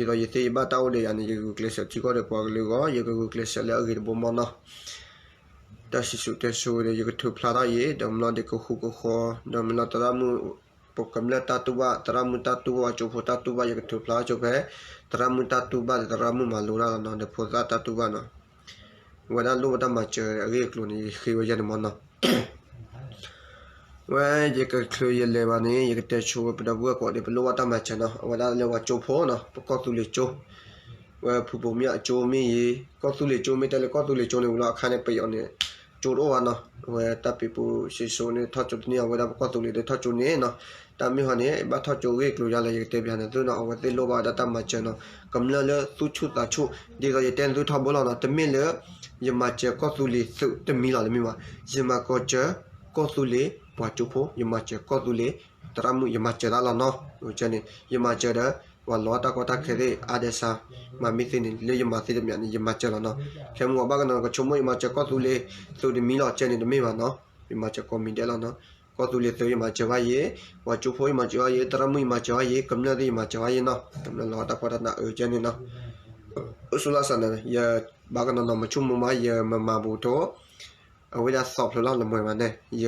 ဒ်သိးယသ့ယဘၣ်တၢ်အိၣ်ဒီးယၤန့ၣ် ယကဂုာ်ကျဲးစၢးထံကီၢ်ဒီးပှၤကလုာ်အဂီၢ်, ယကဂုာ်ကျဲးစၢးလၢအဂ့ၤတဘိမီၢ်နီၤ. တၢ်စံၣ်စိၤတဲစိၤဒီး ယကထုးဖျါထီၣ်အံၤ ဒီးမ့ၢ်လီၤဒ်ကဃူကဃီ, ဒီးမ့ၢ်လီၤသရၣ်မုၣ် ပကမျၢၢ်တၢ်တူၢ်ဘၣ်, သရၣ်မုၣ်တၢ်တူၢ်ဘၣ်, ကၠိဖိတၢ်တူၢ်ဘၣ်, ယကထုးဖျါဆိဖဲ သရၣ်မုၣ်တၢ်တူၢ်ဘၣ်ဒီး သရၣ်မုၣ်မၤလိတၢ်လီၤနီၤ, ဒီးဖိသၣ်တၢ်တူၢ်ဘၣ်နီၤ. အဝဲဒၣ်လိၣ်ဘၣ်တၢ်မၤစၢၤအဂ့ၢ်အကျိၤန့ၣ် ယဃ့ဝဲယဲန့ၣ်မီၢ်နီၤ. ဝဲယကချုးယလဲၤဘၣ်န့ၣ် ယကတဲဆိဝဲပဒီပုၢ်ဝဲၢ်ကိးဂၤဒဲး ပလိၣ်ဘၣ်တၢ်မၤစၢၤနီၤ, အဝဲဒၣ်လၢပှၤကၠိဖိနီၤ, ပကီၢ်သူလ့ၤကၠိ, ဝဲဖုဘိမ့ၢ်အကၠိမ့ၢ်ယံၤ, ကီၢ်သူလ့ၤကၠိမ့ၢ်တဲလၢကီၢ်သူလ့ၤကၠိန့ၣ်ဝံၤလီၤ အခါန့ၣ် ပယီၤန့ၣ် ကၠိတအိၣ်ဘၣ်နီၤ, အဝဲတၢ်ပံၤပူၤစံၣ်စိၤန့ၣ် ထီၣ်ကၠိတန့ၢ်, အဝဲဒၣ်ပကီၢ်သူလ့ၤဒီးထီၣ်ကၠိန့ၢ်နီၤ. တၢ်မ့ၢ်ဟီန့ၣ် ဘၣ်ထီၣ်ကၠိအဂ့ၢ်အကျိၤယါလဲၣ် ယကတဲပျးန့ၣ်သုနီၤ, အဝဲသ့ၣ်လိၣ်ဘၣ်ဝဲဒၣ်တၢ်မၤစၢၤနီၤ, ကမျၢၢ်လၢသူၣ်ဆူၣ်သးဆူၣ်, ဒ်သိးယတဲန့ၣ်သုထီဘိလီၤနီၤ, တမ့ၢ်လၢ ယမၤစၢၤကီၢ်သူလ့ၤသုးတမံၤလီၤတမ့ၢ်ဘၣ်, ယမၤစၢၤကီၢ်သူလ့ၤပှၤကၠိဖိ, ယမၤစၢၤကီၢ်သူလ့ၤသရၣ်မုၣ်, ယမၤစၢၤတၢ်လီၤနီၤ, န့ၣ် ယမၤစၢၤဒီး ပှၤလီၤတၢ်ကီတၢ်ခဲသ့ၣ် အါဒဲးစါ မၤမ့ၢ်သ့န့ၣ် လၢယမၤသ့တမံၤန့ၣ် ယမၤစၢၤလီၤနီၤ. ခဲမုၢ်ဘၣ်ကနီၤ ကဆိကမိၣ်ယမၤစၢၤကီၢ်သူလ့ၤသုးတမံၤလီၤ ကဲန့ၣ်တမ့ၢ်ဘၣ်နီၤ, ယမၤစၢၤကိးမံၤဒဲးလီၤနီၤ. ကီၢ်သူလ့ၤသုးယမၤစၢၤဘၣ်ယ့ၣ်, ပှၤကၠိဖိယမၤစၢၤဘၣ်ယ့ၣ်, သရၣ်မုၣ်ယမၤစၢၤဘၣ်ယ့ၣ်, ကမျၢၢ်သ့ၣ်ယမၤစၢၤဘၣ်ယ့ၣ်နီၤ, ကမျၢၢ်လီၤတၢ်ဖီတၢ်နးအၢကဲန့ၣ်နီၤ. အိၣ်ဆူၣ်လီၤစၢ်န့ၣ် ယဘၣ်ကနီၤနီၤ မဆိကမိၣ်မး ယမၤဘူးထိ အဝဲဒၣ်သီဖျိးလီၤလၢမွဲမးန့ၣ် ယ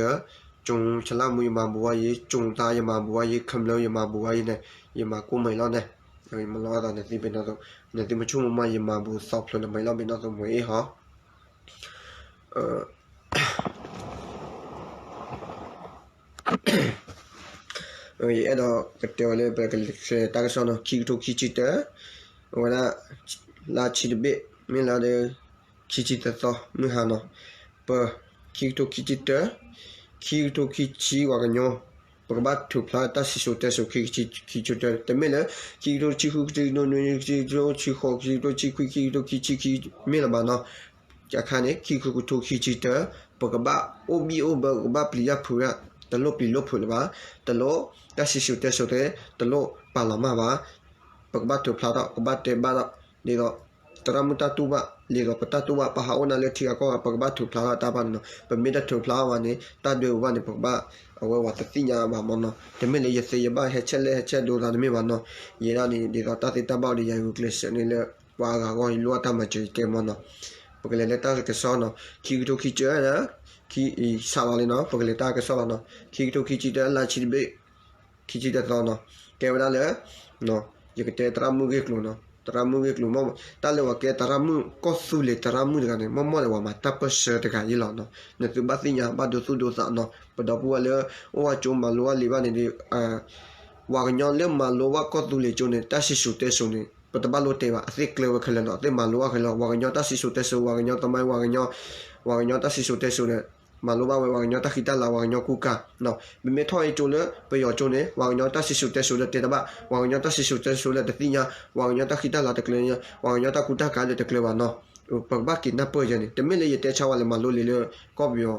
ကၠိဆလၢမူယမၤဘူးဘၣ်ယ့ၣ်, ကၠိသါယမၤဘူးဘၣ်ယ့ၣ်, ခမျၢၢ်ယမၤဘူးဘၣ်ယ့ၣ်န့ၣ် ယမၤကိးမံၤလီၤန့ၣ်, ယမၤလီၤအသးန့ၣ်သ့ဘ့ၣ်နီၢ်သိး, နသ့ၣ်မဆိကမိၣ်မး ယမၤဘူးသီဖျိးလၢမွဲလီၤဘ့ၣ်နီၢ်သိးမွဲအ့ၣ်ဟီ ယအဲၣ်ဒိးကတဲဝဲလၢပကလဲၤတၢ်ကစီၣ်နီၤ ခံကထိခံဆံတၢ, အဝဲဒၣ် လါဆံတဘ့ၣ် မ့ၢ်လါဒီး ခံဆံသၢသီ မုၢ်ဟါနီၤ, ပ ခံကထိခံဆံတၢ, ခံကထိခံဆံပှၤကညီ ပကဘၣ်ထုးဖျါတၢ်စံၣ်စိၤတဲစိၤ ခံကထိခံဆံတၢ, တမ့ၢ်လၢ ခံကထိခံဆံဃု ခံကထိခံဆံနွံ ခံကထိခံဆံဃိး ခံကထိခံဆံခွံ ခံကထိခံဆံခံ မ့ၢ်လၢၤဘၣ်နီၤ. အခါန့ၣ် ခံကထိခံဆံတၢ ပကဘၣ်အိၣ်ဘံၣ်အိၣ်ဘၢ ပကဘၣ်ပျံၤယၢ်ဖုးဒၣ် တလိၣ်ပျံၤလိၣ်ဖုးလၢၤဘၣ်, တလိၣ် တၢ်စံၣ်စိၤတဲစိၤသ့ တလိၣ်ပာ်လီၤမၢ်ဘၣ်, ပကဘၣ်ထုးဖျါထီၣ် ကဘၣ်တဲဘၣ်ထီၣ် ဒ်သိး သရၣ်မုၣ်တၢ်တူၢ်ဘၣ် ဒ်သိးပတၢ်တူၢ်ဘၣ် ပဟးအိၣ်နၤလၢထံဂၤကီၢ်ဂၤ ပကဘၣ်ထုးဖျါထီၣ်တၢ်ဘၣ်န့ၣ်နီၤ. ပမ့ၢ်တထုးဖျါဘၣ်န့ၣ် တၢ်ဒွဲၣ်အူဘၣ်န့ၣ် ပကဘၣ် အဝဲဝဲတသ့ၣ်ညါဘၣ်မၢ်နီၤ. တမ့ၢ်လၢယသ့ယဘၣ်ဟဲဆဲးလဲၣ်ဟဲဆဲးဒိသးတမ့ၢ်ဘၣ်နီၤ. ယဲဒၣ်န့ၣ် ဒ်သိးတၢ်သ့တၢ်ဘၣ်အိၣ်ဒီးယၤ ယဂုာ်ကျဲးစၢးန့ၣ်လၢ ပှၤအဂၤအဂီၢ် ယလိၣ်ဘၣ်တၢ်မၤစၢၤယတဲမၢ်နီၤ. ပကလဲၤလၢတၢ်ကစီၣ်နီၤ ခံကထိခံဆံတၢ ခံ စးလီၤလံနီၤ ပကလဲၤတၢ်ကစီၣ်လီၤနီၤ. ခံကထိခံဆံတၢ လါဆံတဘ့ၣ် ခံဆံတၢသီနီၤ ကဲဝဲဒၣ်လၢ ယကတဲသရၣ်မုၣ်ဂ့ၢ်ကျိၤနီၤ သရၣ်မုၣ်ဂ့ၢ်ကျိၤမ့ၢ် တၢ်လၢပှၤကဲသရၣ်မုၣ် ကီၢ်သူလ့ၤသရၣ်မုၣ်တဂၤန့ၣ် မ့ၢ်မ့ၢ်လၢ ပှၤမၤတၢ်ပၢၢ်ဆၢတဂၤအံၤလီၤနီၤ. နသုဘၣ်သ့ၣ်ညါ ဘၣ်ဒိသူၣ်ဒိသးနီၤ. ပဒီပုၢ်ဝဲၢ်လၢ အိၣ်ဝဲကၠိမၤလိဝဲလံာ်ဘၣ်န့ၣ်ဒီး ပှၤကညီလၢမၤလိဝဲကီၢ်သူလ့ၤကၠိန့ၣ် တၢ်စံၣ်စိၤတဲစိၤန့ၣ် ပတဘၣ်လိၣ်တဲဘၣ် အသ့ၣ်ကျၢၤဝဲခဲလၢာ်နီၤ အသ့ၣ်မၤလိဘၣ်ခဲလၢာ် ပှၤကညီတၢ်စံၣ်စိၤတဲစိၤ ပှၤကညီသမိုင်း ပှၤကညီ ပှၤကညီတၢ်စံၣ်စိၤတဲစိၤန့ၣ် မၤလိဘၣ်ဝဲ ပှၤကညီတၢ်ဃံတၢ်လၤ ပှၤကညီကူကၤနီၤ ပမ့ၢ်ထီၣ်အံၤကၠိလၢပယီၤကၠိန့ၣ် ပှၤကညီတၢ်စံၣ်စိၤတဲစိၤလၢတဲတဘၣ် ပှၤကညီတၢ်စံၣ်စိၤတဲစိၤလၢတသ့ၣ်ညါ ပှၤကညီတၢ်ဃံတၢ်လၤတကျၢၤ ပှၤကညီတၢ်ကူတၢ်ကၤလၢတကျၢၤဘၣ်နီၤ ပကဘၣ်က့ၤနၢ်ပၢၢ်ယဲန့ၣ် တမ့ၢ်လၢယတဲဆါဝဲလဲၤမၤလိလံာ်လၢ ကီၢ်ပယီၤ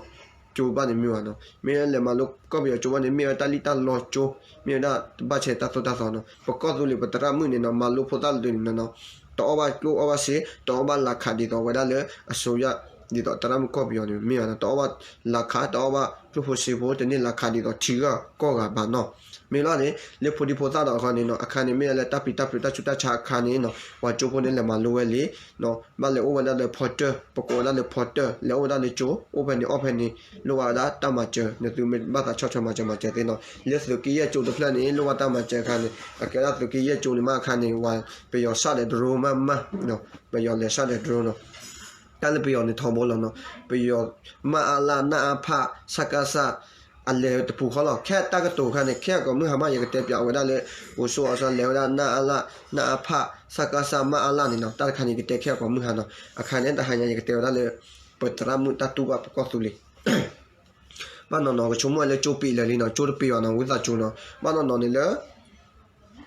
ကၠိဘၣ်န့ၣ်မ့ၢ်ဘၣ်နီၤ မ့ၢ်လၢလဲၤမၤလိကီၢ်ပယီၤကၠိဘၣ်န့ၣ် မ့ၢ်ဝဲတၢ်လံၣ်တၢ်လီကၠိ မ့ၢ်ဝဲဒၣ်တဘၣ်ဆဲးတၢ်သိၣ်တၢ်သီနီၤ ပကီၢ်သူလ့ၤပသရၣ်မုၣ်န့ၣ်နီၤ မၤလိဖိသၣ်လၢာ်န့ၣ်နီၤ တအီၣ်ဘၣ်ကျိၣ်အီၣ်ဘၣ်စ့ တအီၣ်ဘၣ်လၤခးဒ်သိးဝဲဒၣ်လၢအစိယၢ် ဒ်သိးသရၣ်မုၣ်ကီၢ်ပယီၤန့ၣ် မ့ၢ်ဘၣ်နီၤ တအီၣ်ဘၣ်လၤခး တအီၣ်ဘၣ်ကျိၣ်ဖိစ့ဖိ တန့ၢ်လၤခးဒ်သိးထံဂၤကီၢ်ဂၤဘၣ်နီၤ မ့ၢ်လီၤန့ၣ် လၢဖိဒံဖိသၣ်ဒီးအခါန့ၣ်နီၤ အခါန့ၣ် မ့ၢ်လၢတၢ်ပျံၤတၢ်ဖုးတၢ်ဆူးတၢ်ဆါအခါန့ၣ်နီၤ ပှၤကၠိဖိန့ၣ်လဲၤမၤလိဝဲလံ ဘၣ်လဲၤအိၣ်ဝဲဒၣ်လၢဖီတၢၢ် ပကိးဝဲဒၣ်လၢဖီတၢၢ် လဲၤအိၣ်ဝဲဒၣ်လၢကၠိ အိၣ်ဖဲန့ၣ်အီၣ်ဖဲန့ၣ် လိၣ်ဘၣ်ဝဲဒၣ်တၢ်မၤစၢၤ နသုမ့ၢ်ဘၣ်သးဆီၣ်ထွဲမၤစၢၤမၤစၢၤသ့နီၤ လၢသုးက့ယဲၢ်ကၠိတဖျၢၣ်န့ၣ် လိၣ်ဘၣ်တၢ်မၤစၢၤအခါန့ၣ် အကဲဒၣ်သုးက့ယဲၢ်ကၠိန့ၣ်မးအခါန့ၣ် ပယီၤစးဒီး drone မးမး ပယီၤလဲၤစးဒီး drone နီၤ တၢ်လၢပယီၤန့ၣ်ထီဘိလီၤနီၤ ပယီၤ မအလ နအဖ စကစ အလဲၤတပူၤဃီလီၤ ခဲတၢ်ကတိၤအခါန့ၣ် ခဲအံၤကိးမုၢ်ဟါမး ယကတဲပျးဝဲဒၣ်လၢ အိၣ်ဆိၣ်အီၤဆီလဲၤဝဲဒၣ် နအလ နအဖ စကစ မအလ န့ၣ်နီၤ တၢ်တခါန့ၣ် ယကတဲခဲအံၤကိးမုၢ်ဟါနီၤ အခါန့ၣ် တဟါညါ ယကတဲဝဲဒၣ်လၢ ပသရၣ်မုၣ်တၢ်တူၢ်ဘၣ်ပကီၢ်သူလ့ၤ ဘၣ်နီၤနီၤ ကဆိကမိၣ်ဝဲလၢကၠိပ့ၤလၢာ်လံနီၤ ကၠိတပ့ၤဘၣ်နီၤ ဝံသးစူၤနီၤ ဘၣ်နီၤနီၤန့ၣ်လၢ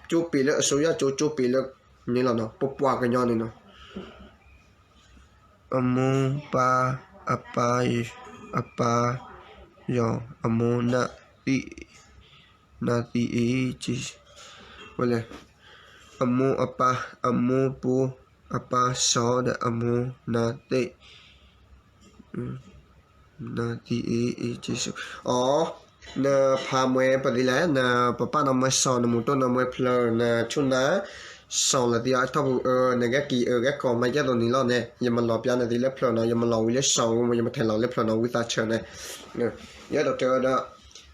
ကၠိပ့ၤလၢအစိယၢ်ကၠိ ကၠိပ့ၤလၢ န့ၣ်လီၤနီၤ ပပှၤကညီန့ၣ်နီၤ အမိၢ်ပၢ် အပၢ် အပၢ်ယီၤ အမိၢ်နၢ်သံ နၢ်သံအ့ၣ် ဝဲလဲၣ် အမိၢ်အပၢ် အမိၢ်ပၢ် အပၢ်စီၤဒီးအမိၢ်နၢ်သံ နၢ်သံအ့ၣ် အ့ၣ် အီ နဖါမွဲပသ့လဲၣ် နပပၢ်နီၢ်မွဲစီၤ နမူတိၢ်နီၢ်မွဲဖျၢၣ် နဆူၣ်နၤ စီၤလၢသံအထီၣ်ပူၤအၢ နဂဲက့ၤအၢဂဲကီၢ်မးယဲၢ်သိးနံၤလီၤန့ၣ် ယမၤလီၤပျါနသ့လၢဖျၢၣ်နီၤ ယမၤလီၤဝံၤလၢစီၤဝံၤ ယမၤထဲးလီၤလၢဖျၢၣ်နီၤ ဝံသးဆၢန့ၣ် ယအဲၣ်ဒိးတဲဝဲဒၣ်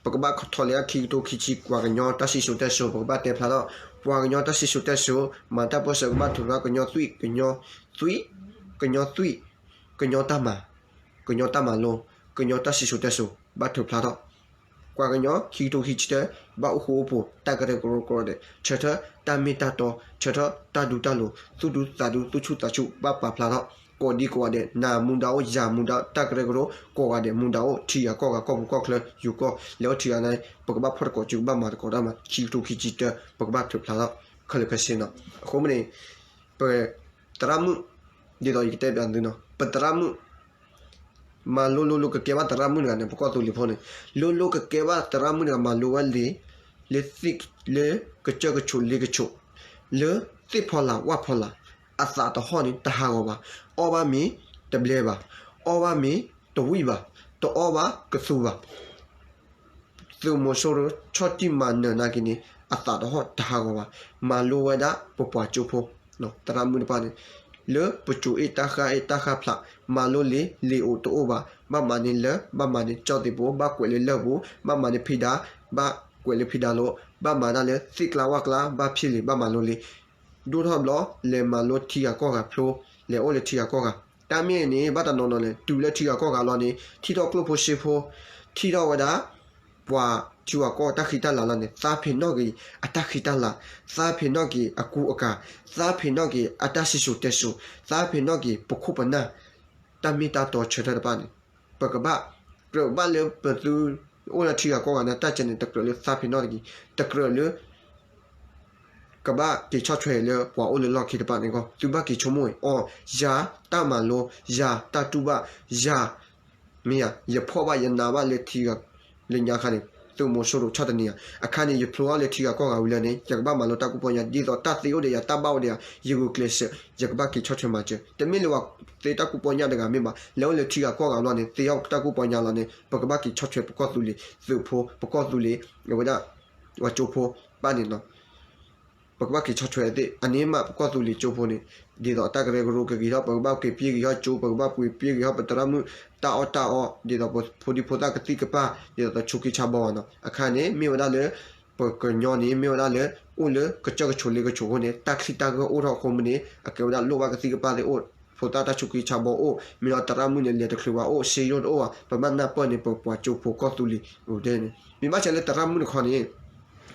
ပကဘၣ်ခီထီၣ်လၢခံကထိခံဆံ ပှၤကညီတၢ်စံၣ်စိၤတဲစိၤ ပကဘၣ်တဲဖျါထီၣ် ပှၤကညီတၢ်စံၣ်စိၤတဲစိၤ မၤတၢ်ပၢၢ်ဆၢကဘၣ်ထုးဖျါ ကညီသွံၣ် ကညီသွံၣ် ကညီသွံၣ် ကညီတၢ်မၤ ကညီတၢ်မၤလိ ကညီတၢ်စံၣ်စိၤတဲစိၤ ဘၣ်ထုးဖျါထီၣ် ပှၤကညီခံကထိခံဆံတၢ ဘၣ်အိၣ်ဃူအိၣ်ဖိး တၢ်ကရၢကရိကိးဂၤဒဲး ဆၢထၢၣ်တၢ်မ့ၢ်တၢ်တီ ဆၢထၢၣ်တၢ်ဒူတၢ်လိၤ သူၣ်ဒူသးဒူ သူၣ်ဆူၣ်သးဆူၣ် ဘၣ်ပာ်ဖျါထီၣ် ကိးဒံကိးဂၤဒဲး နၤမူဒါအိၣ် ယၤမူဒါ တၢ်ကရၢကရိကိးဂၤဒဲး မူဒါအိၣ် ထံဂၤကီၢ်ဂၤ ကီၢ်ပူၤကီၢ်ချၢ ယူၤကီၢ် လဲၤအိၣ်ထံဂၤန့ၣ် ပကဘၣ်ဖီၣ်တကိးစု ကဘၣ်မၤတကိးတၢ်မၤ ခံကထိခံဆံတၢ ပကဘၣ်ထုးဖျါထီၣ် ခဲလၢာ်ခဲဆ့နီၤ အဃိမ့ၢ်န့ၣ် ပသရၣ်မုၣ် ဒ်သိးယကတဲပျးသုနီၤ ပသရၣ်မုၣ် မၤလိလိလိကကဲဘၣ်သရၣ်မုၣ်တဂၤန့ၣ် ပကီၢ်သူလ့ၤဖိန့ၣ် လိလိကကဲဘၣ်သရၣ်မုၣ်တဂၤ မၤလိဝဲလံာ် လၢသ့ၣ် လၢကစၢၢ်ကဆိးလ့ကဆိး လၢသ့ၣ်ဖီလာ်ဝၣ်ဖီလာ် အသးတဟီၣ်န့ၣ် တဟးဂီၤဘၣ် အီၣ်ဘၣ်မ့ၤတဘျဲဘၣ် အီၣ်ဘၣ်မ့ၤတဝံၣ်ဘၣ် တအီၣ်ဘၣ်ကသူဘၣ် သုးမီၤစိရိၤဆီၣ်တံၢ်မၤနၢၤနာ်က့န့ၣ် အသးတဟီၣ်တဟးဂီၤဘၣ် မၤလိဝဲဒၣ်ပပှၤကၠိဖိ သရၣ်မုၣ်တဖၣ်န့ၣ် လၢပစိၤအ့ၣ်တၢ်ဃၢ်အ့ၣ်တၢ်ဃၢ်ဖျး မၤလိလံာ် လံာ်အိၣ်တအိၣ်ဘၣ် ဘၣ်မၤန့ၢ်လၢ ဘၣ်မၤန့ၢ်ကၠီၣ်သ့ၣ်ဖိ ဘၣ်ကွဲးလၢလၢၢ်ပူၤ ဘၣ်မၤန့ၢ်ဖံးဒါ ဘၣ်ကွဲးလၢဖံးဒါလိၤ ဘၣ်မၤဒၣ်လၢသ့ၣ်ကျါဝၣ်ကျါ ဘၣ်ဖံးလံာ် ဘၣ်မၤလိလံာ် ဒိၣ်ထီၣ်ဘျီ လဲၤမၤလိထံဂၤကီၢ်ဂၤဖျိ လဲၤအိၣ်လၢထံဂၤကီၢ်ဂၤ တၢ်မ့ၢ်န့ၣ် ဘၣ်တနီၤနီၤလဲၣ် တုၤလၢထံဂၤကီၢ်ဂၤလီၤန့ၣ် ထံၣ်ထီၣ်ကျိၣ်ဖိစ့ဖိ ထံၣ်ထီၣ်ဝဲဒၣ် ပှၤထံဂၤကီၢ်ဂၤတၢ်ဃံတၢ်လၤလီၤန့ၣ် သးပ့ၤနီၣ်က့ၤအတၢ်ဃံတၢ်လၤ သးပ့ၤနီၣ်က့ၤအကူအကၤ သးပ့ၤနီၣ်က့ၤအတၢ်စံၣ်စိၤတဲစိၤ သးပ့ၤနီၣ်က့ၤပခိၣ်ပနၢ် တၢ်မ့ၢ်တၢ်တီဆၢထၢၣ်တဖၣ်န့ၣ် ပကဘၣ် ကြၢးဘၣ်လၢပသုအိၣ်လၢထံဂၤကီၢ်ဂၤန့ၣ် တၢ်စဲးန့ၣ် တကြၢးလၢသးပ့ၤနီၣ်တက့ၢ် တကြၢးလၢ ကဘၣ်က့ၤဆီၣ်ထွဲလၢပှၤအိၣ်လၢလီၢ်ခံတဖၣ်န့ၣ်ကီး သုဘၣ်က့ၤဆိကမိၣ်အီၤ ယၤတၢ်မၤလိ ယၤတၢ်တူၢ်ဘၣ် ယၤ မ့ၢ်ယၤ ယဖီၣ်ဘၣ်ယနးဘၣ်လၢထံဂၤ လၢညါခါန့ၣ် သုးမီၤစိရိၤဆီၣ်တနံၤယၤ အခါန့ၣ် ယဖျိထီၣ်လၢထံဂၤကီၢ်ဂၤဝံၤလၢန့ၣ် ယကဘၣ်မၤလိတၢ်ကူၣ်ပီညါ ဒ်သိးတၢ်သ့အိၣ်ဒီးယၤ တၢ်ဘၣ်အိၣ်ဒီးယၤ ယဂုာ်ကျဲးစၢး ယကဘၣ်က့ၤဆီၣ်ထွဲမၤစၢၤ တမ့ၢ်လၢပှၤသ့တၢ်ကူၣ်ပီညါတဂၤမ့ၢ်ဘၣ် လဲၤအိၣ်လၢထံဂၤကီၢ်ဂၤဘျီန့ၣ် သ့အီၣ်တၢ်ကူၣ်ပီညါလီၤန့ၣ် ပကဘၣ်က့ၤဆီၣ်ထွဲပကီၢ်သူလ့ၤ သုးဖိ ပကီၢ်သူလ့ၤ အဝဲဒၣ် ပှၤကၠိဖိ ဘၣ်န့ၣ်လီၤ ပကဘၣ်က့ၤဆီၣ်ထွဲသ့ အန့ၣ်မး ပကီၢ်သူလ့ၤကၠိဖိန့ၣ် ဒ်သိးတၢ်ကရၢကရိကဂ့ၤထီၣ် ပကဘၣ်က့ၤပှ့ၤဂ့ၤထီၣ်ကၠိ ပကဘၣ်ပှ့ၤပှ့ၤဂ့ၤထီၣ် ပသရၣ်မုၣ် တၢ်အီၣ်တၢ်အီ ဒ်သိးပဖိဒံဖိသၣ်ကသံၣ်ကပၢ် ဒ်သိးတၢ်ဆူးက့ဆါဘီဘၣ်နီၤ အခါန့ၣ် မ့ၢ်ဝဲဒၣ်လၢ ပကညီန့ၣ် မ့ၢ်ဝဲဒၣ်လၢ အိၣ်လၢကစၢၢ်ကဆိးလ့ကဆိးအဃိန့ၣ် တၢ်ချံၣ်တၢ်ဂၢၢ်အိၣ်ထီၣ်အဃိမ့ၢ်န့ၣ် အကဲဝဲဒၣ်လိၣ်ဘၣ်ကသံၣ်ကပၢ်သ့ၣ်အိၣ် ဖိသၣ်တၢ်ဆူးက့ဆါဘီအိၣ် မ့ၢ်ဒီးသရၣ်မုၣ်န့ၣ် လဲၤတချုးဘၣ်အိၣ် စ့ယိၣ်တအိၣ်ဘၣ် ပဘၣ်နၢ်ပၢၢ်န့ၣ် ပပှၤကၠိဖိကီၢ်သူလ့ၤ အိၣ်ဒ်န့ၣ် မ့ၢ်ဘၣ်ဆၣ်လၢသရၣ်မုၣ်တခီန့ၣ်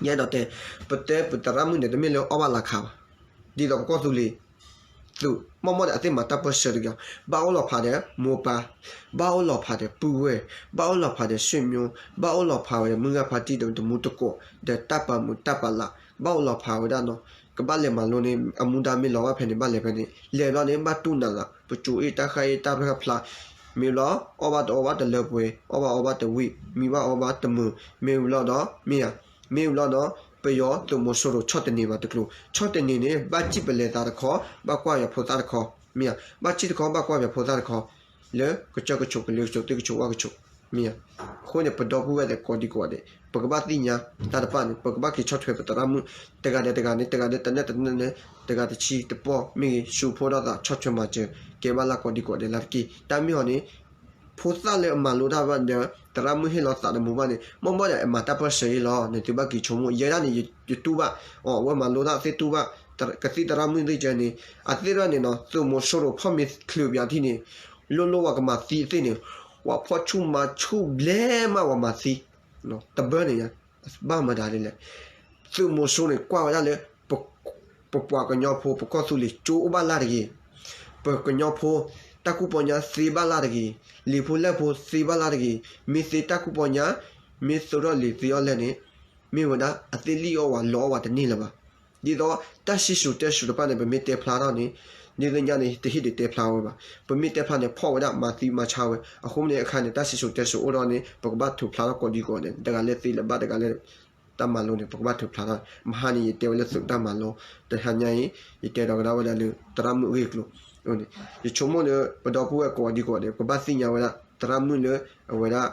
ယအဲၣ်ဒိးတဲ ပတဲပသရၣ်မုၣ်န့ၣ် တမ့ၢ်လၢအီၣ်ဘၣ်လၢခးဘၣ် ဒ်သိးပကီၢ်သူလ့ၤ သုး မ့ၢ်မ့ၢ်ဒီးအသ့ၣ်မၤတၢ်ပၢၢ်ဆၢတက့ၢ် ဘၣ်အိၣ်လီၤဖးဒီးမိၢ်ပၢ် ဘၣ်အိၣ်လီၤဖးဒီးပုၢ်ဝဲၢ် ဘၣ်အိၣ်လီၤဖးဒီးဆွေမျိုး ဘၣ်အိၣ်လီၤဖးဝဲဒီးမုၢ်ဂၢ်ဖါတံၢ်ဒီးတမူတကိး ဒီးတၢ်ပာ်မုာ်တၢ်ပာ်လး ဘၣ်အိၣ်လီၤဖးဝဲဒၣ်နီၤ ကဘၣ်လဲၤမၤလိန့ၣ် အမူဒါမ့ၢ်လီၤဘၣ်ဖဲန့ၣ် ဘၣ်လဲၤဖဲန့ၣ် လဲၤဘျီန့ၣ် ဘၣ်တူၢ်နးလး ပစိၤအ့ၣ်တၢ်ဃၢ်အ့ၣ်တၢ်ဖျၢၣ်ဖျါ မ့ၢ်ဘျီ အီၣ်ဘၣ်တအီဘၣ်တလၢပှဲၤ အီၣ်ဘၣ်အီဘၣ်တဝံၣ် မံဘၣ်အီဘၣ်တမုာ် မ့ၢ်ဘျီဒီး မ့ၢ်ဧါ မ့ၢ်ဘျီဒီး ပယီၤသုးမီၤစိရိၤဆီၣ်တနံၤဘၣ်တကျိၤ ဆီၣ်တနံၤန့ၣ် ဘၣ်စံၣ်ပလဲၤသးတခီ ဘၣ်ကွၢ်ယၤဖိသၣ်တခီ မ့ၢ်ဧါ ဘၣ်စံၣ်တခီ ဘၣ်ကွၢ်ယၤဖိသၣ်တခီ လၢကစၢၢ်ကဆိးကလ့ကဆိးသ့ၣ်ကဆိးဝၣ်ကဆိး မ့ၢ်ဧါ အဃိန့ၣ် ပဒီပုၢ်ဝဲၢ်သ့ၣ်ကိးဒံကိးဂၤဒဲး ပကဘၣ်သ့ၣ်ညါတၢ်တဖၣ်န့ၣ် ပကဘၣ်က့ၤဆီၣ်ထွဲပသရၣ်မုၣ် တဂၤဒီးတဂၤန့ၣ် တဂၤဒီးတနၢ်တနၢ်န့ၣ် တဂၤတဆံတပီၢ်မ့ၢ်ဂ့ၤ ဆူဖိဒီးသးဆီၣ်ထွဲမၤစၢၤ ကဲဘၣ်လၢကိးဒံကိးဂၤဒဲးလၢ်တက့ၢ် တၢ်မ့ၢ်အီၤန့ၣ် ဖိသၣ်လၢအမၤလိတၢ်ဘၣ်ဒီး သရၣ်မုၣ်ဟ့ၣ်လီၤသးတမူဘၣ်န့ၣ် မ့ၢ်မ့ၢ်ဒီးအမၤတၢ်ပၢၢ်ဆၢအံၤလီၤ နသုဘၣ်က့ၤဆိကမိၣ် ယဲဒၣ်န့ၣ် ယတူၢ်ဘၣ် အဝဲမၤလိတၢ်သ့ၣ်တူၢ်ဘၣ် ကသံၣ်သရၣ်မုၣ်သ့ၣ်ကဲန့ၣ် အသ့ၣ်ဒၣ်န့ၣ်နီၤ သုးမီၤစိရိၤဖီၣ်မ့ၤချုးပၠးထံၣ်န့ၣ် လိၣ်လိၣ်ဝဲကမၤသံအသ့ၣ်န့ၣ် ပှၤဖီၣ်ဆူၣ်မၤဆူၣ်ဘျဲမးပှၤမၤသံ တဘၢန့ၣ် ဘၣ်မတၤဒ်လဲၣ် သုးမီၤစိရိၤန့ၣ် ကွၢ်ဝဲဒၣ်လၢ ပပှၤကညီဖိ ပကီၢ်သူလ့ၤကၠိအိၣ်ဘၣ်လၢ်တဂ့ၤ, ပကညီဖိ တၢ်ကူၣ်ပီညါသ့ဘၣ်လၢ်တဂ့ၤ, လံာ်ဖိလဲၢ်ဖိသ့ဘၣ်လၢ်တဂ့ၤ, မ့ၢ်သ့တၢ်ကူၣ်ပီညါ မ့ၢ်သိထီၣ်လံာ်သ့အီၤလဲၣ်န့ၣ် မ့ၢ်ဝဲဒၣ်အသ့ၣ်လံၣ်အီၣ်ဝဲလီအီၣ်ဝဲတန့ၢ်လၢၤဘၣ်. ဒ်သိးတၢ်စံၣ်စိၤတဲစိၤတဖၣ်န့ၣ် ပမ့ၢ်တဲဖျါထီၣ်န့ၣ် ဒ်သိးညါန့ၣ် တဟ့ၣ်ဒုးတဲဖျါဝဲဘၣ်. ပမ့ၢ်တဲဖျါန့ၣ် ဖီၣ်ဝဲဒၣ်မၤသံမၤဆါဝဲ. အဃိန့ၣ်အခါန့ၣ် တၢ်စံၣ်စိၤတဲစိၤအိၣ်ဒီးန့ၣ် ပကဘၣ်ထုးဖျါထီၣ်ကိးဒံကိးဂၤဒဲး တဂၤလၢသ့လၢၤဘၣ် တဂၤလၢ တၢ်မၤလိန့ၣ် ပကဘၣ်ထုးဖျါထီၣ်. မဟါန့ၣ် ယတဲဝဲလၢသုးတၢ်မၤလိ, တဟါညါအံၤ ယတဲဒီးကဒါဝဲဒၣ်လၢ သရၣ်မုၣ်အဂ့ၢ်အကျိၤန့ၣ် ယဆိကမိၣ်လၢပဒီပုၢ်ဝဲၢ်ကိးဒံကိးဂၤဒဲး ပကဘၣ်သ့ၣ်ညါဝဲဒၣ် သရၣ်မုၣ်လၢအဝဲဒၣ်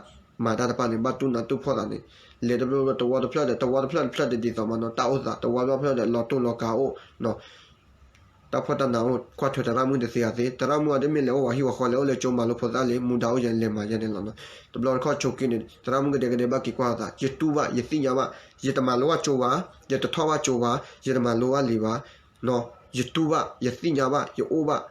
မၤတၢ်တဖၣ်န့ၣ် ဘၣ်တူၢ်နးတူၢ်ဖှီၣ်သးန့ၣ် လဲၤတဘျီဘျီတဝီတဖျၢၣ်ဒီး တဝီတဖျၢၣ်တဖျၢၣ်ဒီးဒ်သိးမးနီၤ တၢ်အိၣ်သး တဝီတဖျၢၣ်တဖျၢၣ်ဒီးလီၤတိၢ်လီၤကးအိၣ်နီၤ တၢ်ဖှီၣ်တၢ်နးအိၣ် ကွၢ်ထွဲသရၣ်မုၣ်တသ့ဂ့ၤသ့ သရၣ်မုၣ်အီၤတမ့ၢ်လဲၤအိၣ်ဝဲဟံၣ်ဝဲဃီ လဲၤအိၣ်လၢကၠိမၤလိဖိသၣ်လံ မူဒါအိၣ်ယဲလဲၤမၤယဲန့ၣ်လီၤနီၤ. တဘျီတခီၣ်ဆိးက့န့ၣ် သရၣ်မုၣ်ကဒဲကဒဲဘၣ်က့ၤကွၢ်သး ယတူၢ်ဘၣ် ယသ့ၣ်ညါဘၣ် ယတမၤလိဘၣ်ကၠိဘၣ် ယတထီၣ်ဘၣ်ကၠိဘၣ် ယတမၤလိဘၣ်လံာ်ဘၣ် ယတူၢ်ဘၣ် ယသ့ၣ်ညါဘၣ် ယအိၣ်ဘၣ်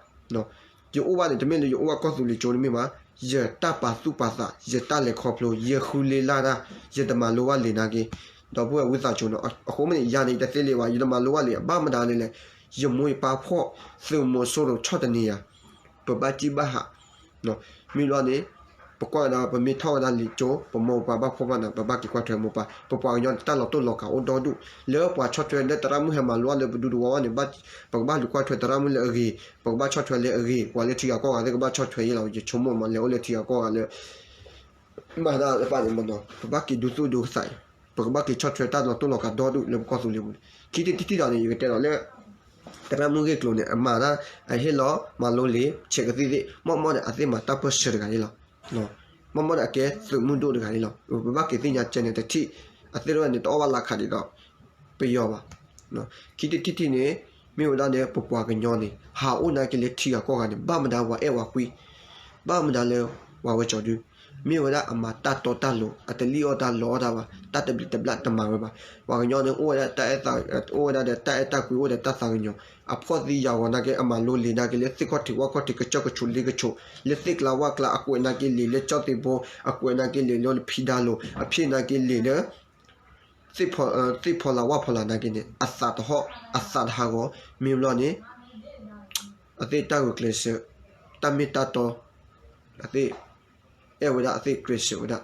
ယအိၣ်ဘၣ်န့ၣ် တမ့ၢ်လၢယအိၣ်ဘၣ်ကီၢ်သူလ့ၤကၠိတမ့ၢ်ဘၣ် ယတၢ်ပာ်သူၣ်ပာ်သး ယတၢ်လဲၤခီဖျိ ယဃုလ့လၢ်တၢ် ယတမၤလိဘၣ်လံာ်နာ်က့ ဒီပုၢ်ဝဲၢ်ဝံသးစူၤနီၤ အဃိမ့ၢ်န့ၣ် ယၤန့ၣ် ယတသ့လံာ်ဘၣ် ယတမၤလိဘၣ်လံာ် ဘၣ်မတၤလဲၣ်လဲၣ် ယမိၢ်ယပၢ်ဖှီၣ် သုးမီၤစိရိၤဆီၣ်တနံၤယၤ ပဘၣ်စံၣ်ဘၣ်ဟး မ့ၢ်လီၤန့ၣ် ပကွၢ်ဝဲဒၣ် ပမ့ၢ်ထီၣ်ဝဲဒၣ်လံာ်ကၠိ ပမိၢ်ပပၢ်ဘၣ်ဖှီၣ်ဘၣ်နး ပဘၣ်က့ၤကွၢ်ထွဲမိၢ်ပၢ် ပပှၤကညီန့ၣ် တၢ်လီၤတိၢ်လီၤကးအိၣ်ဒီဒူၣ် လၢပှၤဆီၣ်ထွဲလၢသရၣ်မုၣ်ဟဲမၤလိအီၤလၢပဒူသဝီဘၣ်န့ၣ် ပကဘၣ်လူၤကွၢ်ထွဲသရၣ်မုၣ်လၢအဂ့ၤ ပကဘၣ်ဆီၣ်ထွဲလၢအဂ့ၤ ပှၤလၢထံဂၤကီၢ်ဂၤသ့ၣ်ကဘၣ်ဆီၣ်ထွဲယဲလီၤ ယဆိကမိၣ်မး လဲၤအိၣ်လၢထံဂၤကီၢ်ဂၤလၢ မၤတၢ်တဖၣ်န့ၣ်မးနီၤ ပဘၣ်က့ၤဒူသူၣ်ဒူသးအံၤ ပကဘၣ်က့ၤဆီၣ်ထွဲတၢ်လီၤတိၢ်လီၤကးဒီဒူၣ်လၢပကီၢ်သူလ့ၤပူၤန့ၣ် ခံထံၣ်တထံၣ်ဒီးန့ၣ် ယကတဲဒီးလၢ သရၣ်မုၣ်ဂ့ၢ်ကျိၤန့ၣ် အမၤတၢ် အဟ့ၣ်လီၤမၤလိလံာ် ဆဲးကသံၣ်သ့ၣ် မ့ၢ်မ့ၢ်ဒီးအသ့ၣ်မၤတၢ်ပၢၢ်ဆၢတဂၤန့ၣ်လီၤ မ့ၢ်မ့ၢ်ဒီးအကဲသုးမုၢ်ဒိၣ်တဂၤန့ၣ်လီၤ ပဘၣ်က့ၤသ့ၣ်ညါကဲန့ၣ်တထံၣ် အသ့ၣ်တဖၣ်န့ၣ် တအီၣ်ဘၣ်လၢခးဒ်သိး ပယီၤဘၣ် ခံထံၣ်တထံၣ်န့ၣ် မ့ၢ်ဝဲဒၣ်န့ၣ် ပပှၤကညီန့ၣ် ဟးအိၣ်နာ်က့လၢထံဂၤကီၢ်ဂၤန့ၣ် ဘၣ်မတၤပှၤအဲၣ်ပှၤကွံ ဘၣ်မတၤလၢ ပှၤဝဲကၠီၤဒု မ့ၢ်ဝဲဒၣ်အမၤတၢ်တီတၢ်လိၤ အတလံၣ်အီၣ်တၢ်လီအီၣ်တၢ်ဘၣ် တၢ်တဘျံးတဘျၣ်တမၤဝဲဘၣ် ပှၤကညီန့ၣ် အိၣ်ဝဲဒၣ်တၢ်အဲၣ်သး အိၣ်ဝဲဒၣ်ဒီးတၢ်အဲၣ်တၢ်ကွံ အိၣ်ဒီးတၢ်သးကညီၤ အဖှီၣ်သံယာ်ဂီၤနာ်က့ အမၤလိလံာ်နာ်က့ လၢသ့ၣ်ခီၣ်ထံးဝၣ်ခီၣ်ထံး ကစၢၢ်ကဆူးလ့ကဆူး လၢသ့ၣ်ကျါဝၣ်ကျါ အကွဲးနာ်က့လံာ်လၢကၠီၣ်သ့ၣ်ဘိ အကွဲးနာ်က့လံာ်လၢဖံဒါလိၤ အဖံးနာ်က့လံာ်လၢ သ့ၣ်ဖီလာ်ဝၣ်ဖီလာ်နာ်က့န့ၣ် အသးတဟီၣ် အသးတဟးဂီၤ မ့ၢ်ဘျီန့ၣ် အသ့ၣ်တၢ်ဂုာ်ကျဲးစၢး တၢ်မ့ၢ်တၢ်တီ အသ့ၣ် အဲၣ်ဝဲဒၣ် အသ့ၣ်ကျဲးစၢးဝဲဒၣ်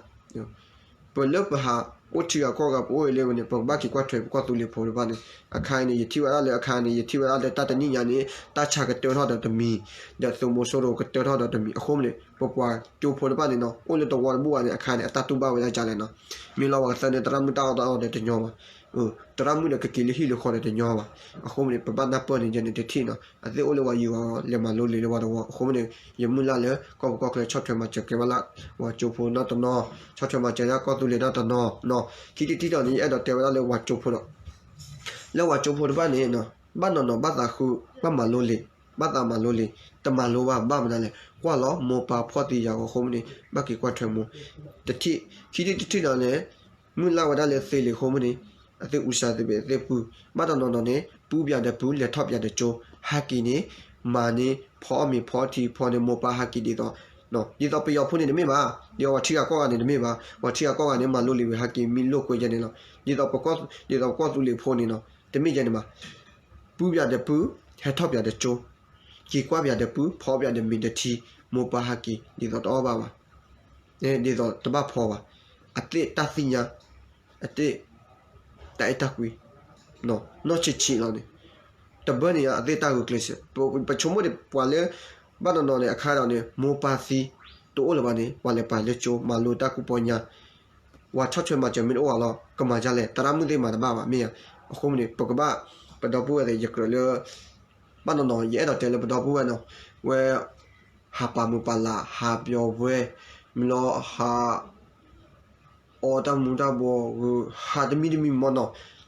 ပလၢပဟးအိၣ်ထံဂၤကီၢ်ဂၤ ပအိၣ်အံၤလၢဝဲန့ၣ် ပကဘၣ်က့ၤကွၢ်ထွဲပကီၢ်သူလ့ၤဖိတဖၣ်န့ၣ် အခါအံၤန့ၣ် ယထံၣ်ဝဲဒၣ်လၢ အခါအံၤန့ၣ် ယထံၣ်ဝဲဒၣ်လၢတၢ်တနံၣ်ညါန့ၣ် တၢ်ဆါကတၢၢ်ထီၣ်ဒီးတမံၤ ဒီးသုးမီၤစိရိၤကတၢၢ်ထီၣ်ဒီးတမံၤ အဃိန့ၣ် ပပှၤကၠိဖိတဖၣ်န့ၣ်နီၤ အိၣ်လၢတဝီတဘူၣ်ဘၣ်န့ၣ် အခါန့ၣ် အတၢ်တူၢ်ဘၣ်ဝဲဒၣ်ဒ်လဲၣ်နီၤ မ့ၢ်လီၤပှၤကသၢန့ၣ် သရၣ်မုၣ်တၢ်အီၣ်တၢ်အီဒီးတညီဘၣ် သရၣ်မုၣ်ဒီးကက့ၤလၢဟံၣ်လၢဃီဒီးတညီဘၣ် အဃိန့ၣ် ပဘၣ်နၢ်ပၢၢ်န့ၣ်ယဲန့ၣ်တထံၣ်နီၤ အသ့ၣ်အိၣ်လၢပှၤယံၤဂီၤ လဲၤမၤလိလံာ်လၢပှၤတဝီ အဃိန့ၣ် ယမုၢ်လၢ်လၢ ကီၢ်ပူၤကီၢ်ချၢ ဆီၣ်ထွဲမၤစၢၤကဲဘၣ်လၢ ပှၤကၠိဖိနီၢ်တနီၤ ဆီၣ်ထွဲမၤစၢၤဒၣ်ကီၢ်သူလ့ၤနီၢ်တနီၤနီၤ ခံထံၣ်တထံၣ်ဒီးန့ၣ် ယအဲၣ်ဒိးတဲဝဲဒၣ်လၢပှၤကၠိဖိဒီး လၢပှၤကၠိဖိတဖၣ်န့ၣ် ဘၣ်နီၢ်နီၢ်ဘၣ်သးဃု ဘၣ်မၤလိလံာ် ဘၣ်သးမၤလိလံာ် တမၤလိဘၣ် ဘၣ်မနုၤလဲၣ် ကွၢ်လီၤမိၢ်ပၢ်ဖှီၣ်သံယာ်ဂီၤအဃိမ့ၢ်န့ၣ် ဘၣ်က့ၤကွၢ်ထွဲမိၢ် တထံၣ် ခံထံၣ်တထံၣ်ဒီးန့ၣ် မုၢ်လၢ်ဝဲဒၣ်လၢသ့လံာ်အဃိမ့ၢ်န့ၣ် အသ့ၣ်အူစၢ်သ့ဘ့ၣ်အသ့ၣ်ပုၢ် ဘၣ်တနီၢ်နီၢ်န့ၣ် ပူၤပၠးဒီးပူၤ လဲၤထီၣ်ပၠးဒီးကၠိ ဟးက့ၤန့ၣ် မၤန့ၢ် ဖီအီၣ်မ့ၤဖီအီထံဖီန့ၣ် မိၢ်ပၢ်ဟးက့ၤဒ်သိး ဒ်သိးပယီၤဖိန့ၣ်တမ့ၢ်ဘၣ် ဒ်သိးပှၤထံဂၤကီၢ်ဂၤန့ၣ်တမ့ၢ်ဘၣ် ပှၤထံဂၤကီၢ်ဂၤန့ၣ် မၤလိလံာ်ဝံၤ ဟးက့ၤမံလိာ်ကွဲယဲန့ၣ်လီၤ ဒ်သိးပကီၢ် ဒ်သိးပကီၢ်သူလ့ၤဖိန့ၣ်နီၤ တမ့ၢ်ယဲန့ၣ်ဘၣ် ပူၤပၠးဒီးပူၤ ဟဲထီၣ်ပၠးဒီးကၠိ က့ၤကွၢ်ပၠးဒီးပူၤ ဖီပၠးဒီးမ့ၤဒီးထံ မိၢ်ပၢ်ဟးက့ၤ ဒ်သိးတအီၣ်ဘၣ်ဘၣ် ဒ်သိးတဘၣ်ဖီဘၣ် အသ့ၣ်တၢ်သ့ၣ်ညါ အသ့ၣ် တၢ်အဲၣ်တၢ်ကွံ နီၢ်ဆံးဆံးလီၤန့ၣ် တဘၢန့ၣ် အသ့ၣ်တၢ်ဂုာ်ကျဲးစၢး ပဆိကမိၣ်န့ၣ် ပှၤလၢ ဘၣ်နီၢ်နီၢ်န့ၣ် အခါဒီးန့ၣ် မိၢ်ပၢ်သံ တအိၣ်လၢၤဘၣ်န့ၣ် ပှၤလဲၤပာ်လၢကၠိ မၤလိတၢ်ကူၣ်ပီညါ ပှၤဆီၣ်ထွဲမၤစၢၤမ့ၢ်တအိၣ်ဘၣ်လီၤ ကမၤဒ်လဲၣ် သရၣ်မုၣ်သ့ၣ်မၤတဘၣ်ဘၣ် မ့ၢ်ဧါ အဃိန့ၣ် ပကဘၣ် ပဒီပုၢ်ဝဲၢ်သ့ၣ် ယကြၢးလၢ ဘၣ်နီၢ်နီၢ် ယအဲၣ်ဒိးတဲလၢပဒီပုၢ်ဝဲၢ်နီၤ ဝဲ ဟးပာ်မုာ်ပာ်လး ဟးပျီၤဝဲ မ့ၢ်လီၤ ဟး အီတၢ်မူၤတၢ်ဘှီး ဟးတမံၤတမံၤမ့ၢ်နီၤ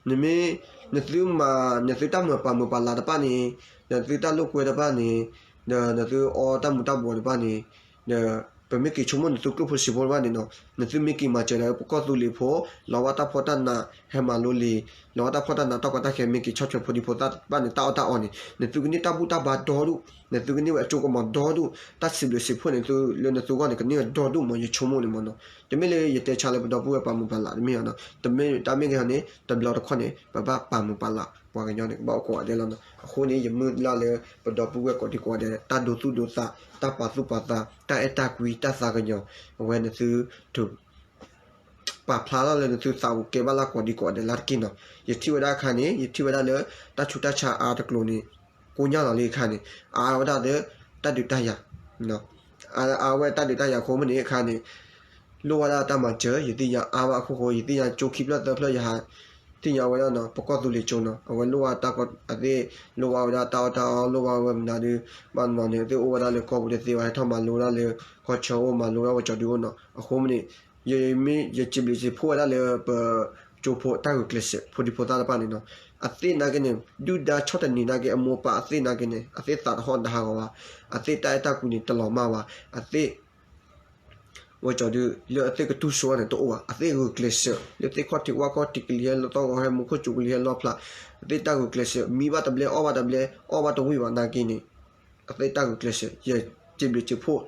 နမ့ၢ် နသုမၤ နသုတၢ်မုာ်ပာ်မုာ်ပာ်လးတဖၣ်န့ၣ် နသုတၢ်လိာ်ကွဲတဖၣ်န့ၣ် ဒီးနသုအီတၢ်မူၤတၢ်ဘှီးတဖၣ်န့ၣ် ဒီး ပမ့ၢ်က့ၤဆိကမိၣ်နသုကျိၣ်ဖိစ့ဖိတဖၣ်န့ၣ်နီၤ နသုမ့ၢ်က့ၤမၤစၢၤလၢပကီၢ်သူလ့ၤဖိ လီၤဝဲတၢ်ဖှီၣ်တၢ်နး ဟဲမၤလိလံာ် လီၤဝဲတၢ်ဖှီၣ်တၢ်နး တၢ်ကီတၢ်ခဲ မ့ၢ်က့ၤဆီၣ်ထွဲဖိဒံဖိသၣ်တဖၣ်န့ၣ် တၢ်အီၣ်တၢ်အီန့ၣ် နသုကန့ၢ်တၢ်ဘူၣ်တၢ်ဘါဒီဒူၣ် နသုကန့ၢ်ဝဲအစိကမီၤဒီဒူၣ် တၢ်စံးဘျုးစံးဖှိၣ်န့ၣ် သုလၢနသုဂီၢ်န့ၣ် ကန့ၢ်ဝဲဒီဒူၣ်မး ယဆိကမိၣ်န့ၣ်မ့ၢ်နီၤ တမ့ၢ်လၢယတဲဆါလၢပဒီပုၢ်ဝဲၢ်ပာ်မုာ်ပာ်လးတမ့ၢ်ဧါနီၤ တမ့ၢ်တၢ်မ့ၢ်ဂ့ၤန့ၣ် တဘျီတခီၣ်န့ၣ် ပဘၣ်ပာ်မုာ်ပာ်လး ပှၤကညီန့ၣ် ကဘၣ်အိၣ်ကိးဂၤဒဲးလီၤနီၤ အဃိန့ၣ် ယမုၢ်လၢ်လၢ ပဒီပုၢ်ဝဲၢ်ကိးဒံကိးဂၤဒဲး တၢ်ဒိသူၣ်ဒိသး တၢ်ပာ်သူၣ်ပာ်သး တၢ်အဲၣ်တၢ်ကွံ တၢ်သးကညီၤ အဝဲနသု ပာ်ဖျါထီၣ်လၢနသုသးအိၣ်ကဲဘၣ်လၢကိးဒံကိးဂၤဒဲးလၢတက့ၢ်နီၤ ယထံၣ်ဝဲဒၣ်အခါန့ၣ် ယထံၣ်ဝဲဒၣ်လၢ တၢ်ဆူးတၢ်ဆါအါတကျိၤန့ၣ် ကိညၢ်လီၤလံအခါန့ၣ် အါဝဲဒၣ်လၢ တၢ်ဒုးတၢ်ယၤ အါဝဲတၢ်ဒုးတၢ်ယၤအဃိမ့ၢ်န့ၣ်အခါန့ၣ် လိၣ်ဝဲဒၣ်တၢ်မၤစၢၤ ယသ့ၣ်ညါအါမးအခိၣ်ဃိ ယသ့ၣ်ညါကၠိခံဖျၢၣ်သၢဖျၢၣ်ယဟး သ့ၣ်ညါဝဲဒၣ်နီၤ ပကီၢ်သူလ့ၤကၠိနီၤ အဝဲလိၣ်ဝဲတၢ်ကီ အသ့ၣ် လိၣ်ဝဲဒၣ်တၢ်အီၣ်တၢ်အီ လိၣ်ဝဲမနုၤဒုး ဘၣ်နီၤန့ၣ် အသ့ၣ်အိၣ်ဝဲဒၣ်လၢကီၢ်ပူၤတသ့ဘၣ် ဟဲထီၣ်မၤလိဒၣ်လၢ ကီၢ်ဆၢအိၣ် မၤလိဒၣ်ဝဲကၠီၤဒုအိၣ်နီၤ အဃိမ့ၢ်န့ၣ် ယမ့ၢ်ယစံးဘျုးစံးဖှိၣ်ဝဲဒၣ်လၢပကၠိဖိတၢ်ဂုာ်ကျဲးစၢး ဖိဒံဖိသၣ်တဖၣ်န့ၣ်နီၤ, အသ့ၣ်နာ်က့န့ၣ် ဒုၣ်ဒါဆီၣ်တနံၤနာ်က့ အမိၢ်ပၢ်အသ့ၣ်နာ်က့န့ၣ် အသ့ၣ်သးတဟီၣ်တဟးဂီၤဘၣ်, အသ့ၣ်တၢ်အဲၣ်တၢ်ကွံန့ၣ်တလီၤမၢ်ဘၣ်, အသ့ၣ် ဝဲကၠီၤဒု လၢအသ့ၣ်ကတူၢ်ဆိဝဲန့ၣ်တအိၣ်ဘၣ်, အသ့ၣ်ဂုာ်ကျဲးစၢး လၢသ့ၣ်ခီၣ်ထံးဝၣ်ခီၣ်ထံးကလံၤဟဲလီၤသီၣ်ဂီၤဟဲ မူခိၣ်စူၤကလံၤဟဲလီၤဖျး, အသ့ၣ်တၢ်ဂုာ်ကျဲးစၢး မံဘၣ်တဘျဲ အီၣ်ဘၣ်တဘျဲ အီၣ်ဘၣ်တဝံၣ်ဘၣ်နာ်က့န့ၣ် အသ့ၣ်တၢ်ဂုာ်ကျဲးစၢး ယစံးဘျုးစံးဖှိၣ်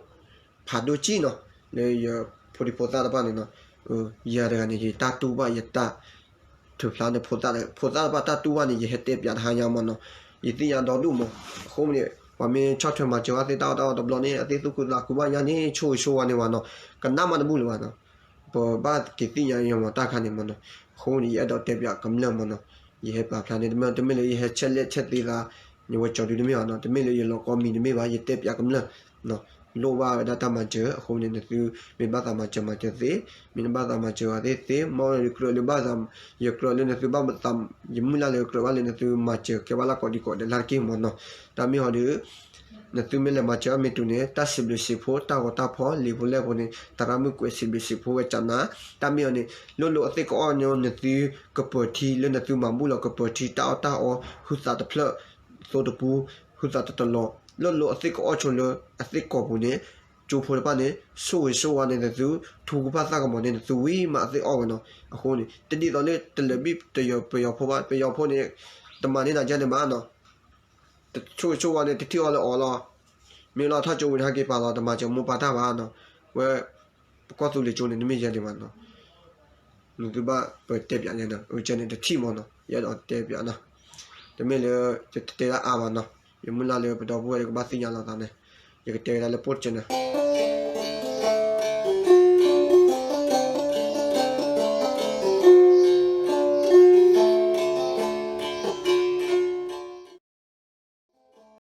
ဖးဒိၣ်ကံနီၤ, လၢယဖိဒံဖိသၣ်တဖၣ်န့ၣ်နီၤ, ယၤတဂၤန့ၣ် ယတၢ်တူၢ်ဘၣ်ယတၢ်ထုးဖျါန့ၣ် ဖိသၣ်တဖၣ်တၢ်တူၢ်ဘၣ်န့ၣ် ယဟဲတဲပၠးတဟါညါမ့ၢ်နီၤ, ယသ့ၣ်ညါဒီဒူၣ်မး, အဃိန့ၣ် ပှၤမ့ၢ်ဆီၣ်ထွဲမၤစၢၤအသ့ၣ်တၢ်အီၣ်တၢ်အီတဘျီန့ၣ် အသ့ၣ်သူၣ်ခုသးခုဘၣ်ညါန့ၣ် ဆိၣ်ဂ့ၤဆိၣ်ဝါန့ၣ်ဘၣ်နီၤ, ကနၣ်မးတဘူၣ်လၢၤဘၣ်နီၤ, ပဘၣ်က့ၤသ့ၣ်ညါယမၤတၢ်ခါန့ၣ်မ့ၢ်နီၤ, အဃိန့ၣ် ယအဲၣ်ဒိးတဲပၠးကမျၢၢ်မ့ၢ်နီၤ, ယဟဲပာ်ဖျါန့ၣ် တမ့ၢ် တမ့ၢ်လၢယဟဲဆဲးလဲၣ်ဆဲးသ့သး ယဝဲကၠီၤဒုတမ့ၢ်ဘၣ်နီၤ, တမ့ၢ်လၢယလီၤကီမံၤတမ့ၢ်ဘၣ်, ယတဲပၠးကမျၢၢ် လိၣ်ဘၣ်ဝဲဒၣ်တၢ်မၤစၢၤ, အဃိန့ၣ် နသုမ့ၢ်ဘၣ်သးမၤစၢၤမၤစၢၤသ့, မ့ၢ်နဘၣ်သးမၤစၢၤအီၤသ့သ့, မ့ၢ်ယကြၢးလၢဘၣ်သး, ယကြၢးလၢနသုဘၣ်သး, ယမုၢ်လၢ်လၢကြၢးဘၣ်လၢနသုမၤစၢၤကဲဘၣ်လၢကိးဒံကိးဒဲးလၢတက့ၢ်မ့ၢ်နီၤ, တၢ်မ့ၢ်ဟီဒု နသုမ့ၢ်လဲၤမၤစၢၤအီၤမ့ၢ်တုၤန့ၣ် တၢ်စံးဘျုးစံးဖှိၣ် တၢ်ဂီၤတၢ်ဖီၣ် လံာ်ဖိလဲၢ်ဖိန့ၣ် သရၣ်မုၣ်ကွဲးစံးဘျုးစံးဖှိၣ်ဝဲကနၤ, တၢ်မ့ၢ်အီၤန့ၣ် လိၣ်လိၣ်အသ့ၣ်ကအီၣ်ညီ နသုကပၢၤထံလၢနသုမၤဘူၣ်လီၤကပၢၤထံ တၢ်အီၣ်တၢ်အီ ဟုသးတဖျၢၣ် သိတပူ ဟုသးတတလီၤ, လိၣ်လိၣ်အသ့ၣ်ကအီၣ်ဆိလၢအသ့ၣ်ကိာ်ပူၤန့ၣ် ကၠိဖိတဖၣ်န့ၣ် ဆိၣ်ဂ့ၤဆိၣ်ဝါန့ၣ်နသု ထူကဖၣ်သၣ်ကမီၤန့ၣ်နသုဝံၤမးအသ့ၣ်အီၣ်ဝဲနီၤ, အဃိန့ၣ် တဒ်သိးလၢတလၢာ်ဘံၣ်တယီၤပယီၤဖိဘၣ်, ပယီၤဖိန့ၣ် တမၤန့ၢ်နၤကဲန့ၣ်ဘၣ်နီၤ တဆိၣ်ဂ့ၤဆိၣ်ဝါန့ၣ် တထံၣ်အီၤလၢအီၤလီၤ. မ့ၢ်လီၤထီၣ်ကၠိဝံၤတဟဲက့ၤပာ်လီၤ တမၤစၢၤမိၢ်ပၢ်တၢ်ဘၣ်နီၤ. ဝဲ ပကီၢ်သူလ့ၤကၠိန့ၣ် တမ့ၢ်ယဲန့ၣ်ဘၣ်နီၤ. နသုဘၣ်ပတဲပၠးယဲနီၤ, အကဲန့ၣ်တထံၣ်မ့ၢ်နီၤ, ယအဲၣ်ဒိးတဲပၠးနီၤ. တမ့ၢ်လၢ ယတတဲဒၣ်အါဘၣ်နီၤ, ယမုၢ်လၢ်လၢပဒီပုၢ်ဝဲၢ်လၢကဘၣ်သ့ၣ်ညါလိာ်သးန့ၣ်, ယကတဲကဒါလၢပိၢ်တစဲးန့ၣ်